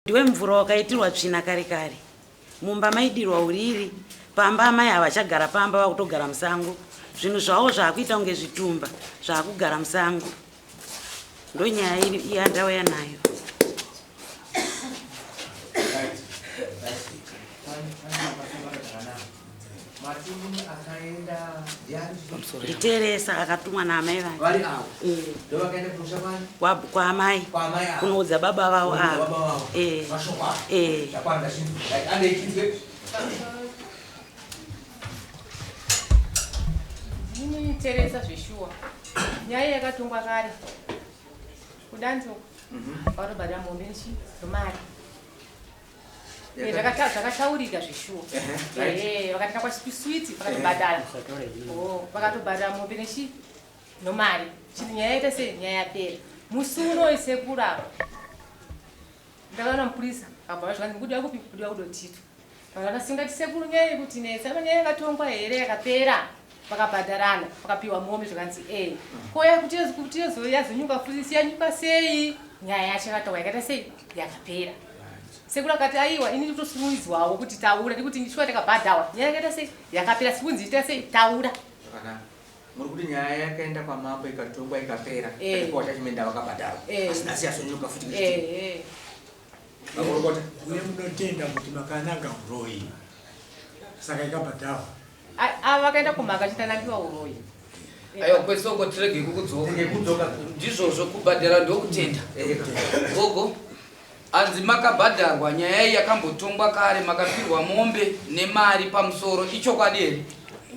Ndiwe mvura wakaitirwa tsvina kare kare. Mumba maidirwa uriri, pamba amai havachagara pamba vakutogara musango. Zvinhu zvavo zvakuita kunge zvitumba zvakugara musango. Ndonyaya yandauya nayo. Nditeresa akatumwa naamai vake vari avo eh. ndovakaenda kumusha kwani kwaamai kunoudza baba vavo avo eh. Eh. Ndini Teresa zveshuwa nyaya yakatongwa kare kudanzo vanobhadhara mombe nechi nomari Eh, zvakataurika zveshuwa eh, vakatanga kwaswiti vakatobhadhara oh, vakatobhadhara mombe nechi nomari chiti nyaya yaita sei nyaya yapera musi uno sekuru ava ndakaona mupurisa akabva zvikanzi kudiwa kupi kudiwa kudotito Vakasunga tisekuru nyaya yekuti netsa apa nyaya yakatongwa here yakapera vakabhadharana vakapiwa mombe zvakanzi e ko yakuti yazonyuka futi siyanyuka sei nyaya yacho yakatongwa yakaita sei yakapera sekuru akati aiwa ini nditosuruidzwawo kuti taura ndikuti shuwa takabhadhawa nyaya yakaita sei yakapera sikunzi ita sei taura muri kuti nyaya yakaenda kwamambo ikatongwa ikapera eh. wachachimenda vakabhadharwa eh. asi nhasi yazonyuka futi eh, Makorokota. Uye munotenda kuti makananga uroyi saka ikabhadharwa. Ava vakaenda kumhaka chitanangiwa uroyi. Aiwa kwese uko tirege kukudzoka. Kudzoka. Ndizvozvo kubhadhara ndokutenda. Gogo hanzi makabhadharwa nyaya iyi yakambotongwa kare makapirwa mombe nemari pamusoro ichokwadi here?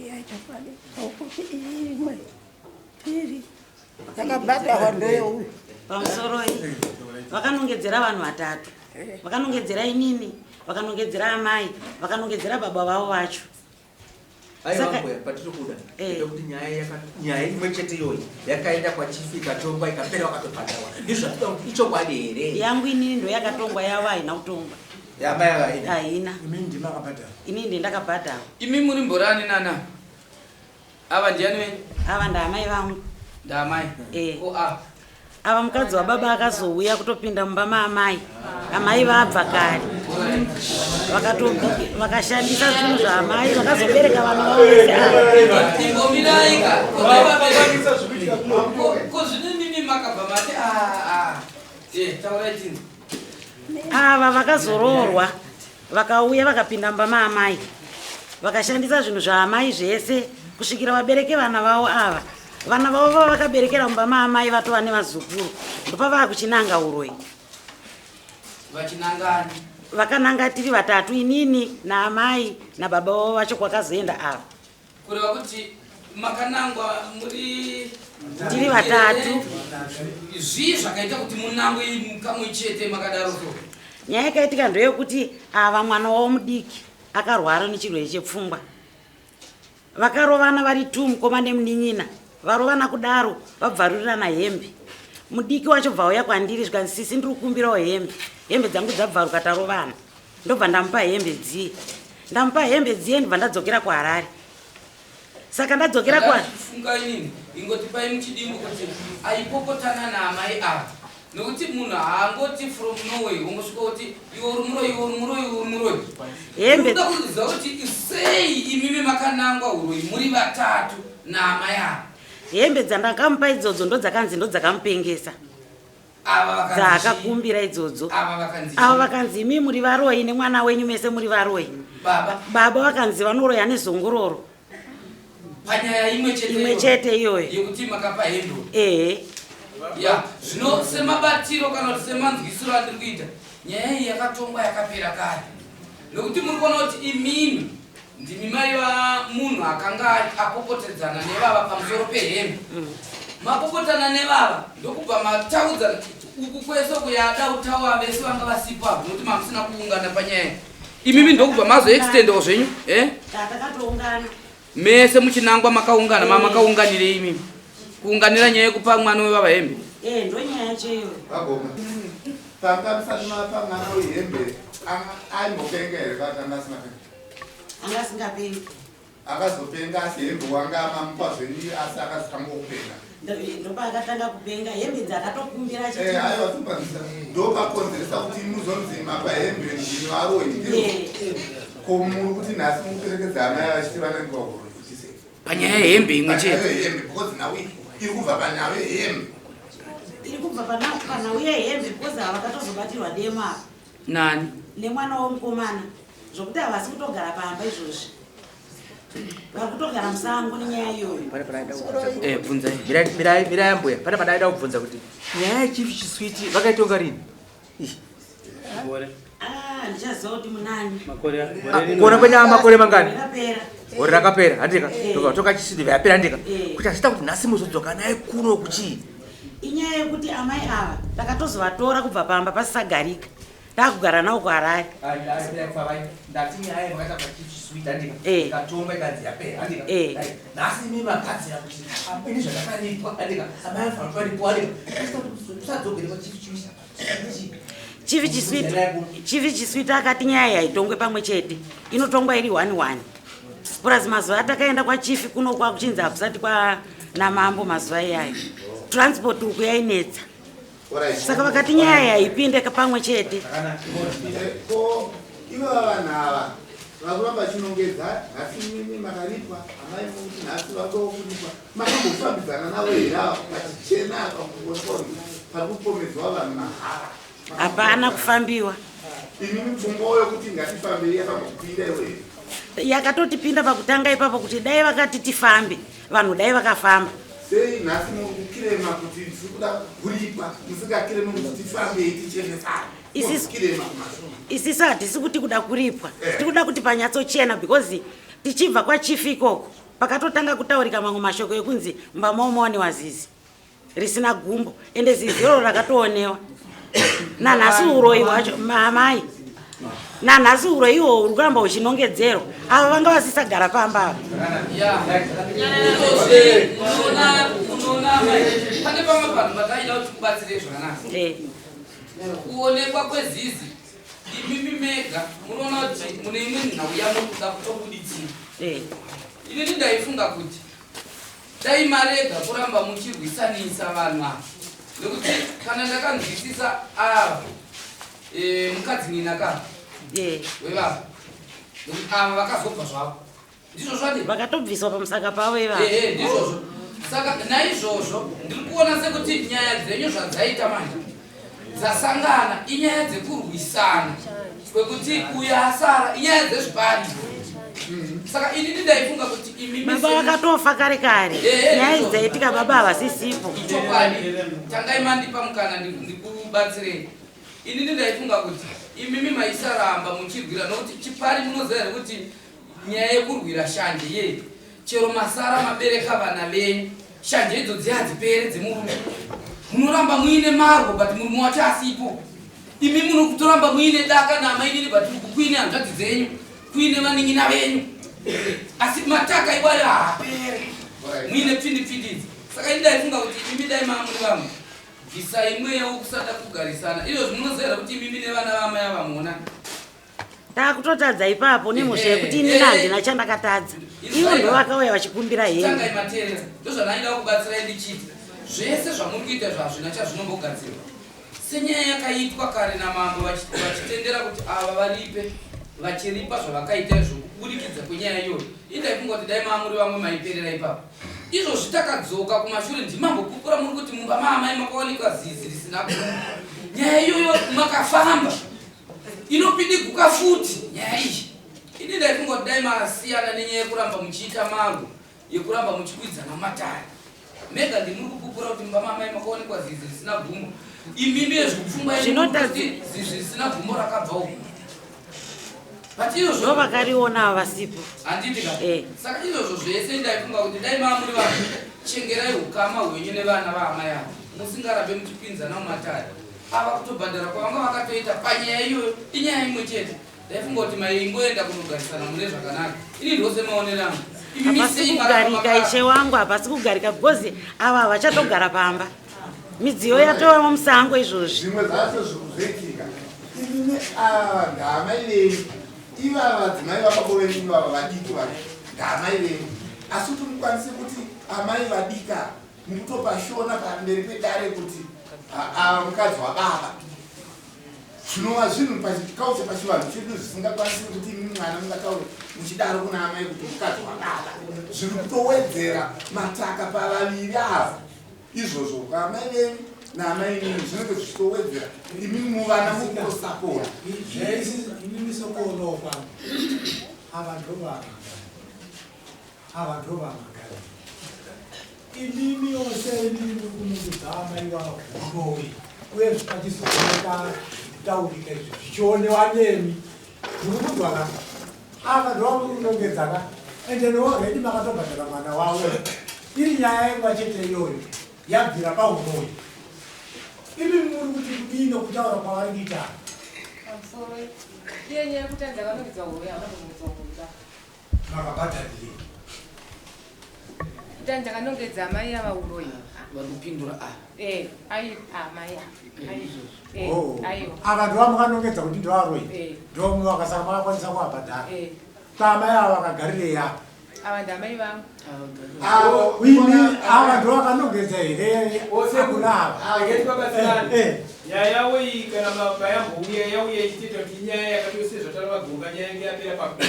Iya chokwadi. Okuti imwe piri Yakabhadharwa ndeyeuyu. Pamusoroi vakanongedzera vanhu vatatu vakanongedzera inini vakanongedzera amai vakanongedzera baba vavo vacho Aiwa mbuya patiri kuda Eh. ndekuti nyaya yaka- nyaya imwe chete iyoyi yakaenda kwachifi ikatongwa ikapera wakatobhadharwa ndizvo zvatinoda kuti ichokwadi here yangu inini ndo yakatongwa yavo haina kutongwa yamai ava haina haina Imini ndimi makabhadhara. inini ndendakabhadharwa Imi muri mborani nana? Ava ndiani wenyu? Ava ndaamai vangu. Ndaamai. Eh. Ko a. Ava mukadzi wababa akazouya kutopinda mumba maamai. Amai vabva kare. Vakatobika vakashandisa zvinhu zvaamai vakazobereka vana vavo vese ava. Imbomirai ka. Ko ko ko zvino imimi makabva mati a a. Eh, taurai tinzwe. Ava vakazoroorwa Vakauya vakapinda mumba maamai vakashandisa zvinhu zvaamai zvese kusvikira vabereke vana vavo ava. Vana vavo vavakaberekera mumba maamai vatova nevazukuru ndopavaa kuchinanga uroyi. Vachinangani? Vakananga tiri vatatu inini naamai nababa vavo vacho kwakazoenda ava. Kureva kuti makanangwa muri tiri vatatu. Zvii zvakaita kuti munangwe kamwe chete makadaro so? Nyaya yakaitika ndeyekuti ava mwana wavo mudiki akarwara nechirwere chepfungwa. Vakarovana vari two mukoma nemunin'ina. Varovana kudaro vabvarurirana hembe. Mudiki wacho bva auya kwandiri zvikanzi sisi ndiri kukumbirawo hembe. Hembe dzangu dzabvaruka tarovana. Ndobva ndamupa hembe dziye. Ndamupa hembe dziye ndobva ndadzokera kuHarare. Saka ndadzokera kwa Funga inini ingotipai muchidimbu kuti aipopotana naamai ava nokuti munhu haangoti from nowhere wongosvika kuti iwe uri muroyi iwe uri muroyi iwe uri muroyi. Hembe Ndinoda kuziva kuti sei imimi makanangwa uroyi muri vatatu naamai ava. Hembe dzandakamupa idzodzo ndodzakanzi ndodzakamupengesa. Dzaakakumbira idzodzo. Ava vakanzi imi muri varoyi nemwana wenyu mese muri varoyi. Baba vakanzi vanoroya nezongororo. Panyaya imwe chete imwe chete iyoyo yekuti makapa hembe. Ehe. Ya, zvino semabatiro kana kuti semanzwisiro andiri kuita nyaya iyi yakatongwa yakapera kare. Nokuti muri kuona kuti imimi Ndimi maiva munhu akanga apopotedzana nevava pamusoro pehembe. Mapopotana nevava ndokubva mataudzana uku kwese uku yaada utawa vese vanga vasipo apo nokuti mamusina kuungana panyaya. Imimi ndokubva mazoextendawo zvenyu eh? Takatoungana. Mese muchinangwa makaungana ma makaunganirei imimi? Kuunganira nyaya yekupa mwana wevava hembe? Eh, ndonyaya yacho iyoyo. Vagoma. Tanga musati mapa mwana uyu hembe aimbopenga here kana asina penga? Anga asingapengi. Akazopenga asi hembe wanga mamupa zvenyu asi akazotanga kupenga. Ndopaakatanga kupenga hembe dzakatokumbira achiti. Eh, aiwa tupanzisa. Ndopakonzeresa kuti muzonzi mapa hembe ndino aroyi. Eh. Ko muri kuti nhasi mukuperekedza amai vachiti vanenge vahuroyi kuti sei? Panyaya yehembe imwe chete. Panyaya yehembe because nhau iri kubva panhau yehembe. Iri kubva panhau yehembe because ava vakatozobatirwa demo apa. Nani? Nemwana womukomana zvokuti havasi kutogara pamba izvozvi. Vari kutogara musango nenyaya iyoyo. Eh, bvunzai. Mirai mirai mbuya. Pane padaida kubvunza kuti nyaya yechief chiswiti vakaitonga rini? Gore. Ah, ndichaziva kuti munani. Makore. Ah, kuona kwenyaya makore mangani? Rakapera. Gore rakapera, handika. Eh. Toka toka chiswiti yapera handika. Eh. Kuti azvita kuti nhasi muzodzoka naye kuno kuchii? Inyaya yekuti amai ava takatozovatora kubva pamba pasisagarika. Takugara nawo kuHarare. Ndati nyaya yemakaita pachiswiti handika. Eh. Ikatonga ikanzi yapera handika. Eh. Nhasi imi magadzira kuti ini zvatakaripwa handika. Amai anofanira kutoripwa handika. Usadzokere pachiswiti. Chivi chiswiti Chivi chiswiti akati nyaya yaitongwe pamwe chete inotongwa iri one one purazi mazuva atakaenda kwachifi kuno kwakuchinzi hakusati kwanamambo mazuva iyayo transport uku yainetsa saka vakati nyaya yaipinde pamwe chete Ko ivava vanhu ava vakuramba chinongedza nhasi mimi makaripwa amai muti nhasi vakuda kuripwa makambofambidzana navo here ava vachichena apa kuonekwa kuti pari kupomedzwa vanhu mahara hapana kufambiwa Imimi pfungwa yokuti ngatifambei yakambokupinda iwe here? Yakatotipinda pakutanga ipapo kuti dai vakati tifambe vanhu dai vakafamba. Sei nhasi muri kukirema kuti tiri kuda kuripa musingakiremi kuti tifambei tichenesane? Kukirema kumashure. Isisu hatisi kuti kuda kuripwa, tiri kuda kuti panyatsochena because tichibva kwachief ikoko pakatotanga kutaurika mamwe mashoko ekunzi mumba mavo mawanewa zizi risina gumbo ende zizi iroro rakatoonewa nanhasi uroyi hwacho mamai nanhasi uroyi ihwo uri kuramba uchinongedzerwa ava vanga vasisagara pamba ava. Izvozvi munoona munoona amai pane pamwe panhu pataida kuti kubatsire zvakanaka. Eh. Kuonekwa kwezizi imimi mega munoona kuti mune imwe nhau yamuri kuda kutobuditsira. Eh. Inini ndaifunga kuti dai marega kuramba muchirwisanisa vanhu ava nekuti kana ndakanzwisisa ava e, mukadzi nina ka Eh. wevava nekuti ava vakazobva zvavo ndizvo zvadi Vakatobviswa pamusaka pavo ivava. Ehe, ndizvozvo. Saka naizvozvo ndiri kuona sekuti nyaya dzenyu zvadzaita manje dzasangana inyaya dzekurwisana kwekuti uyo asara inyaya dzezvipari. Saka inini ndaifunga kuti imimi Baba vakatofa kare kare. Ehe, Nyaya idzi ndizvozvo. dzaitika baba havasisipo. Ichokwadi, tangai mandipa mukana ndikubatsirei. Inini ndaifunga kuti imimi maisaramba muchirwira nokuti chipari munoziva here kuti nyaya yekurwira shanje yei chero masara mabereka vana venyu shanje idzodzi hadzipere dzemurume munoramba muine marwo but murume wacho asipo imi munokutoramba muine daka namainini but uku kuine hanzvadzi dzenyu kuine vanin'ina venyu asi mataka iwayo haapere muine pfindi pfindi idzi. Saka ini ndaifunga kuti imi dai mamuri vamwe bvisai mweya wokusada kugarisana izvozvi munoziva here kuti imimi nevana vamai ava muona Takutotadza ipapo nemhosva yekuti inini handina chandakatadza. Ivo ndovakauya vachikumbira hembe. Tangai mateerera ndozvandaida kubatsirai ndichiti zvese zvamuri kuita zvazvina chazvinombogadzirwa senyaya yakaitwa kare namambo vachitendera kuti ava varipe vachiripa zvavakaita izvo kuburikidza kwenyaya iyoyo indaifunga kuti dai maamuri vamwe maiperera ipapo izvozvi takadzoka kumashure ndimambopupura muri kuti mumba maamai makawanikwa zizi risina gumbo nyaya iyoyo makafamba inopidiguka futi nyaya iyi ini ndaifunga kuti dai masiyana nenyaya yekuramba muchiita marwo yekuramba muchikwidzana matare mega ndimuri kupupura kuti mumba maamai makaonekwa zizi risina gumbo imimi yezvekupfungwa Zvinotadzi- zizi risina gumbo rakabva uko but izvozvo Ndo vakariona ava vasipo. handiti ka Eh. saka izvozvo zvese ndaifunga kuti dai maamuri vanhu chengerai ukama hwenyu nevana vaamai avo musingarambe muchipinzana mumatare ava kutobhadhara kwavanga vakatoita panyaya iyoyo inyaya imwe chete ndaifunga kuti maingoenda kunogarisana mune zvakanaka ini ndose maonero angu Imi Hapasi misei maramba kugarika ishe wangu hapasi kugarika because ava havachatogara pamba. Midziyo yatovamo musango izvozvi. Zvimwe zvacho zviri kuzoitika imimi ava ndaamai venyu ivava vadzimai vababa venyu ivava vadiki vacho. Ndaamai venyu. Asi kuti mukwanise kuti amai vadika mukutopa shona pamberi pedare kuti ava mukadzi wababa. Zvinova zvinhu pachikaucha pachivanhu chedu zvisingakwanisi kuti imi mwana mungataure muchidaro kuna amai kuti mukadzi wababa. Zviri kutowedzera mataka pavaviri ava. Izvozvo kwaamai venyu naamai inini zvinenge zvichitowedzera imi muvana mukutosapota. Zvese inini sokuonawo kwangu ava ndovamagari ava ndovamagari imimi yose imimi muri kunongedza amai vavo huroyi uye zvipachizooneka kutaurika izvi zvichionewa nemi muri kunzwa ka ava ndovamuri kunongedza ka ende neoredi makatobhadhara mwana wavo iri nyaya yekuva chete iyoyo yabvira pauroyi imi muri kuti kudii nokutaura kwavari kuita Pamusoro iye nyaya yekuti anzi akanongedzwa huroyi hauna kunongedzwa huroyi ba. Makabhadharirei? Kuti anzi akanongedza amai ava huroyi. Vari kupindura ava. Eh, ai amai ava. Ai. Eh, Oh. aiwa. Ava ndovamukanongedza kuti ndovaroyi Eh. ndomuvakasaka makakwanisa kuvabhadhara. Eh. Kwaamai ava vakagarirei apa? Ava ndamai vangu. Avo Imi ava ndovakanongedza here? Hakuna ava. Regai tibabatsirane. Eh, eh. Nyaya yavo iyi kana payambouya yauya ichitoita kuti inyaya yakatose zvatarova nyaya yange yapera pakuti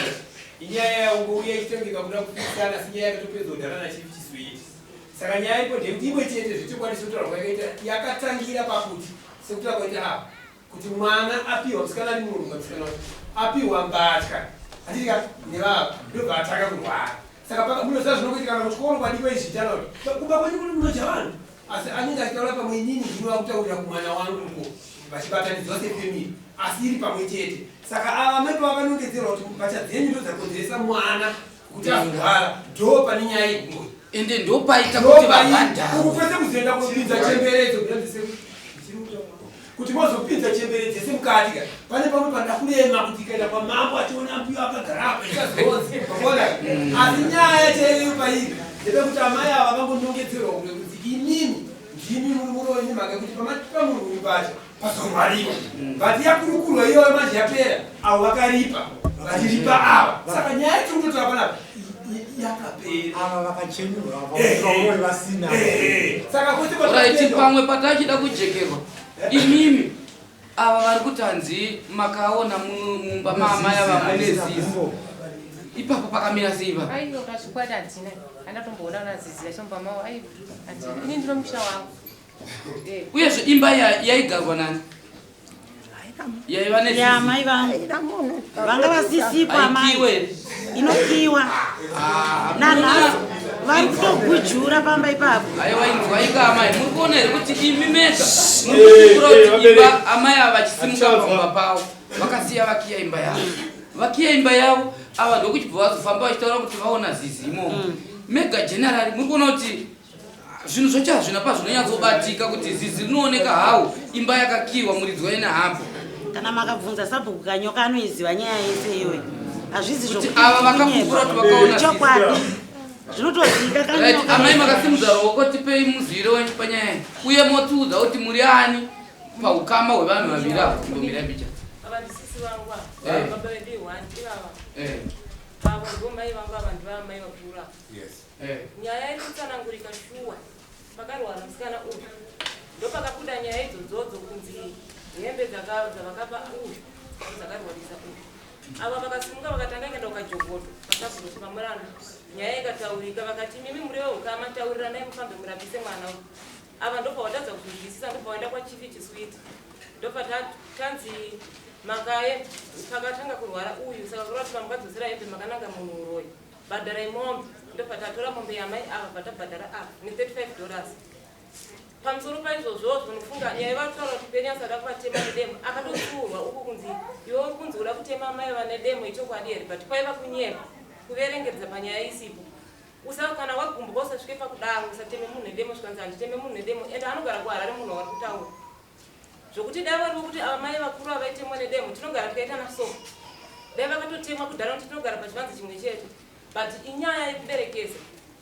inyaya yaungouya ichitangika kuda kupikisana asi nyaya yakatopedza kudhara nachief Chisuiti. Saka nyaya ipo ndeyekuti imwe chete zvechokwadi sekutaura kwayakaita yakatangira pakuti sekutaura kwaita apa kuti mwana apiwa musikana ari murungu musikana wacho apiwa mbatya handiti ka nevava ndobva atanga kurwara saka paka munoziva zvinokuitika kana kuchikoro kwadikwa izviitana kuti kumba kwenyu kuri munoja vanhu asi anenge achitaura pamwe inini ndinova kutaurira kumwana wangu uko vachibatanidzwa sefamily asi iri pamwe chete saka ava mai pavakanongedzerwa kuti mbatya dzenyu ndodzakonzeresa mwana kuti azorwara ndo pane nyaya yegumo ende ndopaita kuti vabhadhare uku kwese kuzoenda kupinza chemberedzo kuti mozopinza chembere dzese mukati ka pane pamwe panoda kurema kuti ikaenda kwamambo achiona mbuya akagara apa ichazonzi ona asi nyaya chaiyo pairi ndepekuti amai ava vangonongedzerwa kure kuti imimi ndimi muri muroyi nemhaka yekuti pamatipa munhu uyu pacho pazorwariwa but yakurukurwa iyoyo manje yapera avo vakaripa vachiripa ava saka nyaya yatiri kutotaura panapa yakapera Ava vakachenurwa ava vasina. Saka kwese Right, pamwe patachida kujekerwa imimi ava vari kuti hanzi makaona mumba maamai ava mune zizi ipapo pakamira sei ipapo? Aiwa pazvikwadi handina. Handatomboona kana zizi yacho mumba mavo. Aiwa handina. Ini ndino musha wangu. Eh. Uyezve imba yaigarwa nani? Yaiva nezizi. Ya amai vangu vanga vasisipo amai Aikiwe here? inokiwa nanhasi vari kutogujura pamba ipapo. Aiwa inzwaika amai, muri kuona here kuti imi mega muri kupupura kuti imba amai ava vachisimuka pamba pavo vakasiya vakiya imba yavo vakiya imba yavo ava ndokuchibva vazofamba vachitaura kuti vaona zizi imomo mega generali muri kuona kuti zvinhu zvacho hazvina pazvinonyatsobatika kuti zizi rinooneka hawo imba yakakiwa muridzi waine hapo Kana makabvunza sabhuku Kanyoka anoiziva nyaya yese iyoyo. Hazvisi Kuti zvokuti ava vakapupura kuti vakaona zizi. Chokwadi zvinotozika Right, Kanyoka. amai makasimudza ruoko tipei muziviro wenyu panyaya iyi uye motiudza kuti muri ani paukama hwevanhu vaviri ava kumbomira picha. Ava ndisisi vangu ava. Eh. Baba vedu one ivava. Eh. Avo ndo mai vangu ava ndivamai vakuru ava. Yes. Eh. Nyaya iri kutsanangurika shuwa pakarwara musikana uyu ndopakabuda nyaya idzodzodzo kunzi hembe dzavakapa uyu dzakarwarisa uyu ava vakasimuka vakatanga kuenda kukajokoto pasabhuku pamuranda nyaya ikataurika vakati mimi muri veukama tauriranai mufambe murapise mwana uyu ava ndobva watadza kuzvinzwisisa ndobva waenda kwachief Chiswiti ndobva tanzi makae pakatanga kurwara uyu saka kureva kuti pamukadzosera hembe makananga munhu uroyi bhadharai mombe ndobva tatora mombe yamai ava bvatabhadhara apa ne$35 pamusoro paizvozvozvo nofunga nyaya vataura kuti Penyasi ada kuvatema nedemo akatotsiurwa uku kunzi iwe uri kunzi uda kutema amai vane demo ichokwadi here but kwaiva kunyepa kuverengedza panyaya isipo usa kana wagumbuka usasvike pakudaro usateme munhu nedemo zvikanzi handiteme munhu nedemo ende anogara kuHarare munhu wauri kutaura zvokuti dai varivo kuti ava mai vakuru avaitemwa nedemo tinogara tikaitana so dai vakatotemwa kudhara kuti tinogara pachivanze chimwe chete but inyaya yekuberekesa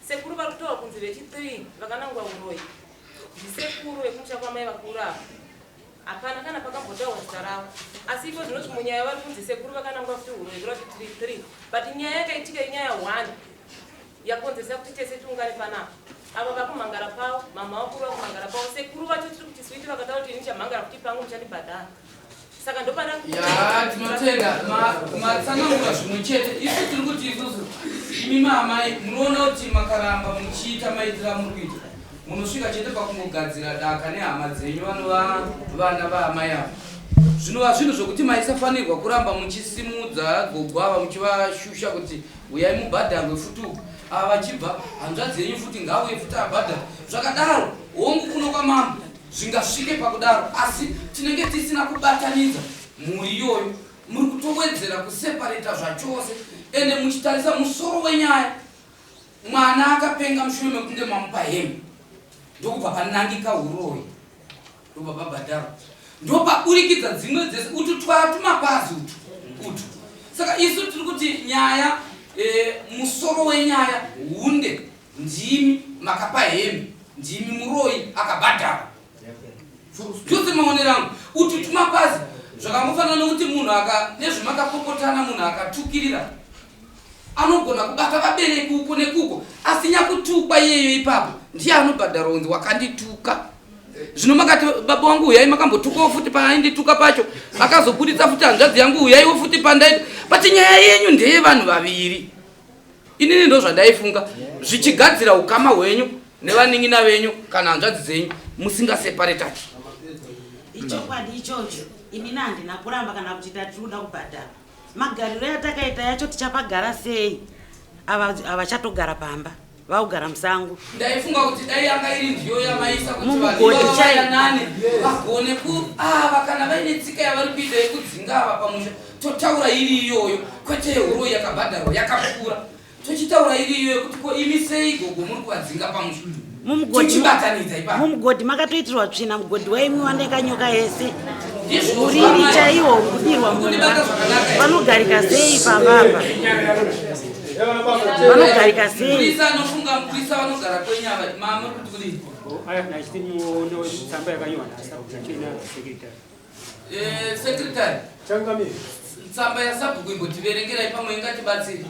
sekuru vari kutaura kunzi vechi3 vakanangwa uroyi ndisekuru vekumusha kwamai vakuru ava hapana kana pakambotaurwa zita ravo asi iko zvinoti munyaya vari kunzi sekuru vakanangwa futi uroyi kureva kuti 3 but nyaya yakaitika inyaya 1. Yakonzeresa kuti tese tiungane panapa. Ava vakumhangara pavo, mhamha vakuru vakumhangara pavo, sekuru vacho tiri kuti switi vakataura kuti ini ndichamhangara kuti pangu muchandibhadhara. Saka ndopana Ya, tinotenda matsanangura zvimwe chete. Isu tiri kuti isusu imi maamai munoona kuti makaramba muchiita maitiro amuri kuita munosvika chete pakungogadzira daka nehama dzenyu vanova vana vaamai ava zvinova zvinhu zvokuti maisafanirwa kuramba muchisimudza gogo ava muchivashusha kuti Huyai mubhadharwe futi uku. Ava vachibva hanzvadzi yenyu futi ngaauye futi abhadharwe. Zvakadaro hongu kuno kwamambo zvingasvike pakudaro asi tinenge tisina kubatanidza mhuri iyoyo. Muri kutowedzera kuseparata zvachose ende muchitarisa musoro wenyaya mwana akapenga mushure mekunge mamupa hembe ndokubva panangika huroyi. Ndobva pabhadharwa ndopaburikidza dzimwe dzese utu twatumapazi utu utu saka isu tiri kuti nyaya e, musoro wenyaya hunde ndimi makapa hembe ndimi muroyi akabhadharwa chose maonero angu utu tumapazi zvakangofanana nokuti munhu aka nezvemakapopotana munhu akatukirira Anogona kubata vabereki uko nekuko asi nyakutukwa iyeyo ipapo ndiye anobhadharwa kunzi wakandituka. Zvino makati baba wangu huyai makambotukawo futi paaindituka pacho akazobuditsa futi hanzvadzi yangu huyaiwo futi pandaita but nyaya yenyu ndeyevanhu vaviri. Inini ndozvandaifunga zvichigadzira ukama hwenyu nevanin'ina venyu kana hanzvadzi dzenyu musingaseparetaki. Ichokwadi ichocho inini handina kuramba kana kuti tati kuda kubhadhara. Magariro yatakaita yacho tichapagara sei? Ava havachatogara pamba, vakugara musango. Ndaifunga kuti dai yanga iri ndiyo yamaisa kuti vanhu ivava vayanane vagone ku ava kana vaine tsika yavari kuita yekudzinga ava pamusha totaura iri iyoyo kwete yehuroyi yakabhadharwa yakakura. Tochitaura iri iyo yekuti ko imi sei gogo muri kuvadzinga pamusha Tochibatanidza ipapo. Mumugodhi makatoitirwa tsvina mugodhi waimwiwa nekanyoka yese uriri chaiwo kudirwa mumba vanogarika sei pamba apa vanogarika sei Mupurisa anofunga mupurisa vanogara kwenyu ava mama muri kuti kudii? Tsamba yakanyorwa nasabhuku nasekretary. Eh, secretary. Changamire. Tsamba yasabhuku imbotiverengerai pamwe ingatibatsire.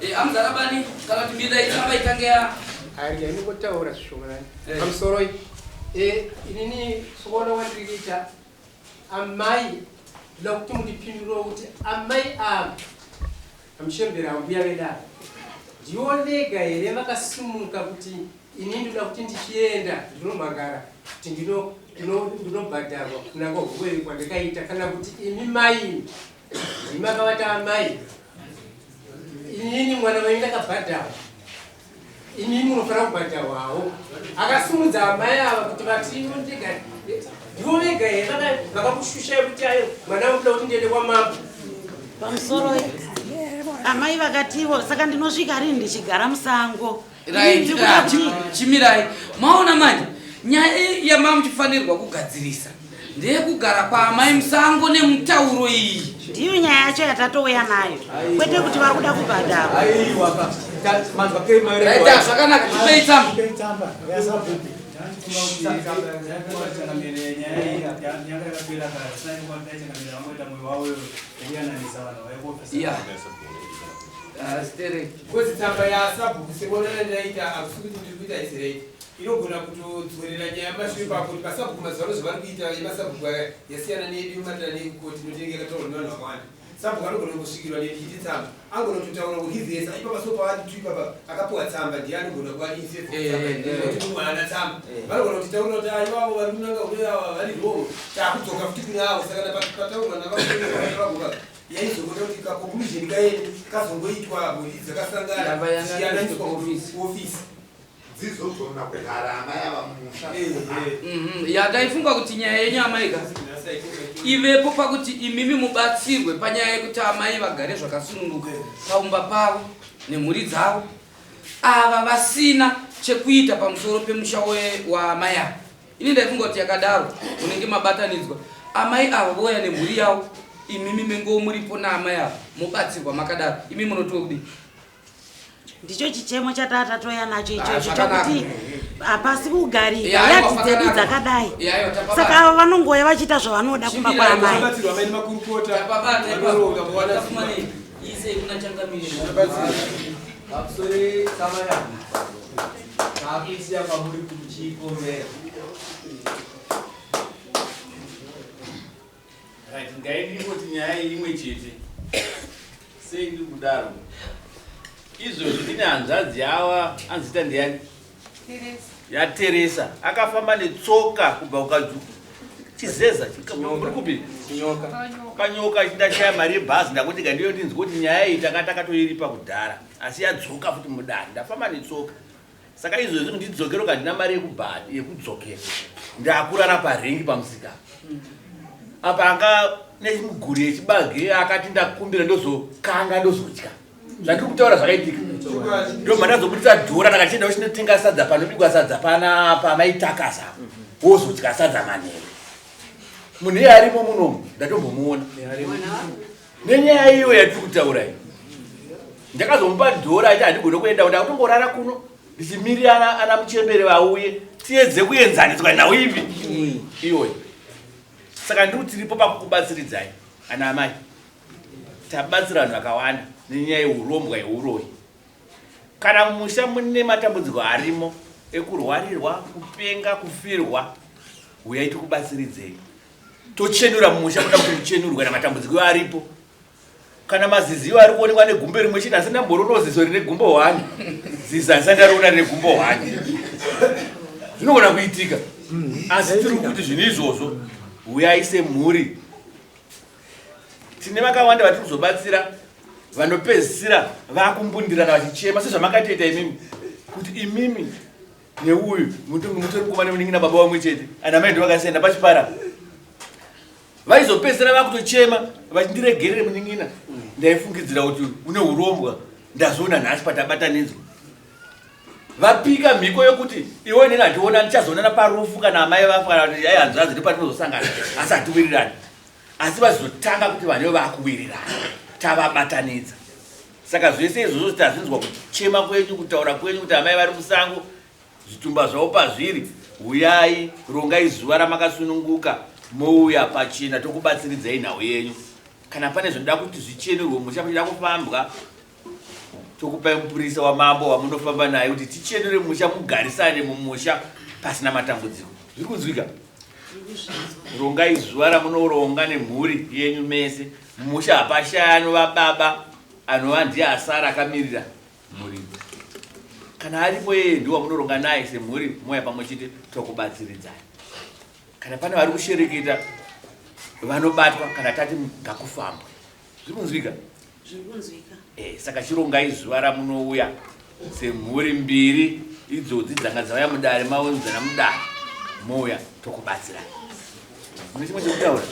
Eh, amuzarabani kana kuti mirai tsamba itange ya Arya inongotaura zvishomani. Eh. Pamusoro eh, inini sokuona kwandiri kuita amai ndoda kuti mundipindurewo kuti amai ava amuchembera ambuya vedu ava ndivo vega here vakasumuka kuti ini ndoda kuti ndichienda ndinomhangara kuti ndinobhadharwa kunangwa huroyi kwandakaita kana kuti imi mai ndimi makavata amai inini mwana wenyu ndakabhadharwa imi munofanira kubhadharwawo akasumudza amai ava kuti vati ndega ndivo vega here vakakushushai kuti ayo mwana wangu kuda kuti ndiende kwamambo pamusoro amai vakativo saka ndinosvika rini ndichigara musango Right, ah, chimirai maona manje nyaya yamamuchifanirwa kugadzirisa ndeyekugara kwaamai musango nemutauro iyi ndiyo nyaya yacho yatatouya nayo kwete kuti vari kuda kubhadharwa Right, zvakanaka tipei tsamba Yeah. Kozi tsamba yasabhuku sekuonana ndaita hakusi kuti ndiri kuita isireit inogona kutodzorera nyaya mashure papo kuti masabhuku mazuva ano zvavari kuita yemasabhuku aya yasiyana neyedu yematare nekukoti notinenge yakataurwa nevanhu vakawanda sabhuku anogona kusvikirwa nedichiti tsamba angona kutotaura kurivhesa ipapa so pavari tu ipapa akapiwa tsamba ndiye anogona kuva infekumwe haana tsamba vanogona kutitaurira kuti aivavo vari kunanga kune ava vari wrong takudzoka futi kune avo saka pataurwa navagoga Yaizongoda kuti ka conclusion kaedu kazongoitwa mhuri dzakasangana dzichiyananiswa kuofisi. Dzizogona kugara amai ava mumusha. Ya ndaifunga kuti nyaya yenyu amai ka ivepo pakuti imimi mubatsirwe panyaya yekuti amai vagare zvakasununguka paumba pavo nemhuri dzavo ava vasina chekuita pamusoro pemusha waamai ava. Ini ndaifunga kuti yakadaro munenge mabatanidzwa amai ava vouya nemhuri yavo imimi mengewo muripo naamai ava mobatsirwa makadaro imi munotiwo kudii? Ndicho chichemo chataa tatouya nacho ichocho chokuti hapasi kugarika yadzi dzedu dzakadai saka ava vanongouya vachiita zvavanoda kumba kwaamai. Pamusoro Samanyanga, taakuisiya kwamuri kuti muchiikomera. Right, ngaindingoti nyaya iyi imwe chete. Sei ndiri kudaro? Izvozvi ndine hanzvadzi yawa anzita ndiyani? YaTeresa akafamba netsoka kubva kuKajuku. Chizeza, muri kupi? Kanyoka ndashaya mari yebhazi ndakuti kandiyo ndinzwe kuti nyaya iyi tanga takatoiripa kudhara asi yadzoka futi mudare ndafamba netsoka. Saka izvozvi ndidzokero kandina mari yekubhadha yekudzokera. Ndakurara parengi pamusika. Apa anga nemuguri yechibage akati ndakumbira ndozokanga ndozodya. Zvandiri kutaura zvakaitika. Ndobva ndazobudisa dhora ndakachienda kuchinotenga sadza panobikwa sadza pana pamaitakasa. Wozodya sadza manheru. Munhu iye arimo munomu ndatombomuona. Nenyaya iyo yatiri kutaura iyi. Ndakazomupa dhora achiti handigone kuenda ndakutongorara kuno ndichimirira ana, ana muchembere vauye tiedze kuenzaniswa nhau ipi iyoyo. Saka ndiri kuti tiripo pakukubatsiridzai ana amai. Tabatsira vanhu vakawanda nenyaya yeurombwa yeuroyi. Kana mumusha mune matambudziko arimo ekurwarirwa, kupenga, kufirwa, huyai tikubatsiridzei. Tochenura mumusha kuda kuti muchenurwe kana matambudziko aripo. Kana mazizi ari kuonekwa negumbo rimwe chete asi ndamboronawo ziso rine gumbo hwani. Zizi handisati ndariona rine gumbo hwani. Zvinogona kuitika. Asi tiri kuti zvinhu izvozvo huyai semhuri. Tine vakawanda vatiri kuzobatsira vanopedzisira vakumbundirana vachichema sezvamakatoita imimi kuti imimi neuyu mutori mukoma nemunin'ina baba vamwe chete ana mai ndovakasiyana pachipara vaizopedzisira vakutochema vachindiregerere munin'ina ndaifungidzira kuti une urombwa ndazoona nhasi patabatanidzwa vapika mhiko yokuti iwe neni hationa ndichazoonana parufu kana amai vafa kana kuti ai hanzvadzi ndopatinozosangana asi hatiwirirani asi vazotanga kuti vanhu vakuwirirana tavabatanidza saka zvese izvozvo tazvinzwa kuchema kwenyu kutaura kwenyu kuti amai vari musango zvitumba zvavo pazviri huyai rongai zuva ramakasununguka mouya pachena tokubatsiridzai nhau yenyu kana pane zvinoda kuti zvichenurwe musha pachida kufambwa tokupai mupurisa wamambo wamunofamba naye kuti tichenure musha mugarisane mumusha pasina matambudziko zviri kunzwika rongai zuva ramunoronga nemhuri yenyu mese mumusha hapashaya anova baba anova ndiye asara akamirira mhuri kana aripo yeye ndiwo wamunoronga naye semhuri moya pamwe chete tokubatsiridzai kana pane vari kushereketa vanobatwa kana tati ngakufambwe zviri kunzwika Zviri kunzwika. Eh, saka chirongai zuva ramunouya semhuri mbiri idzodzi dzanga dzauya mudare maunzana mudare mouya tokubatsirai. Mune chimwe chekutaura?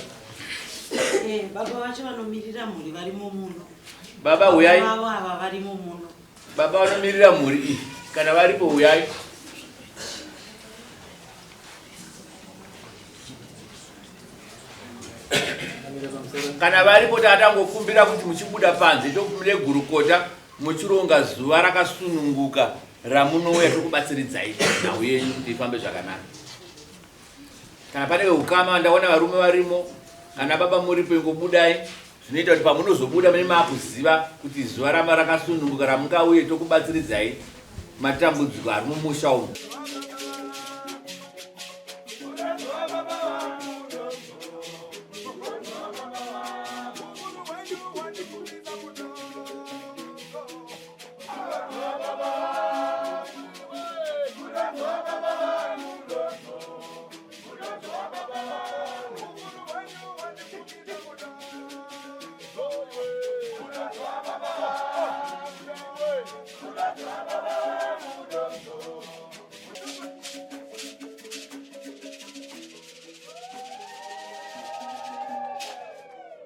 Eh, baba vacho vanomirira mhuri varimo muno. Baba huyai. Vavo ava varimo muno. Baba vanomirira mhuri iyi kana varipo huyai. Kana varipo tatangokumbira kuti muchibuda panze tokumire gurukota muchironga zuva rakasununguka ramunouya tokubatsiridzai nhau yenyu kuti ifambe zvakanaka. Kana pane veukama ndaona varume varimo, kana baba muripo ingobudai zvinoita kuti pamunozobuda mune makuziva kuti zuva rama rakasununguka ramungauye tokubatsiridzai matambudziko ari mumusha umu.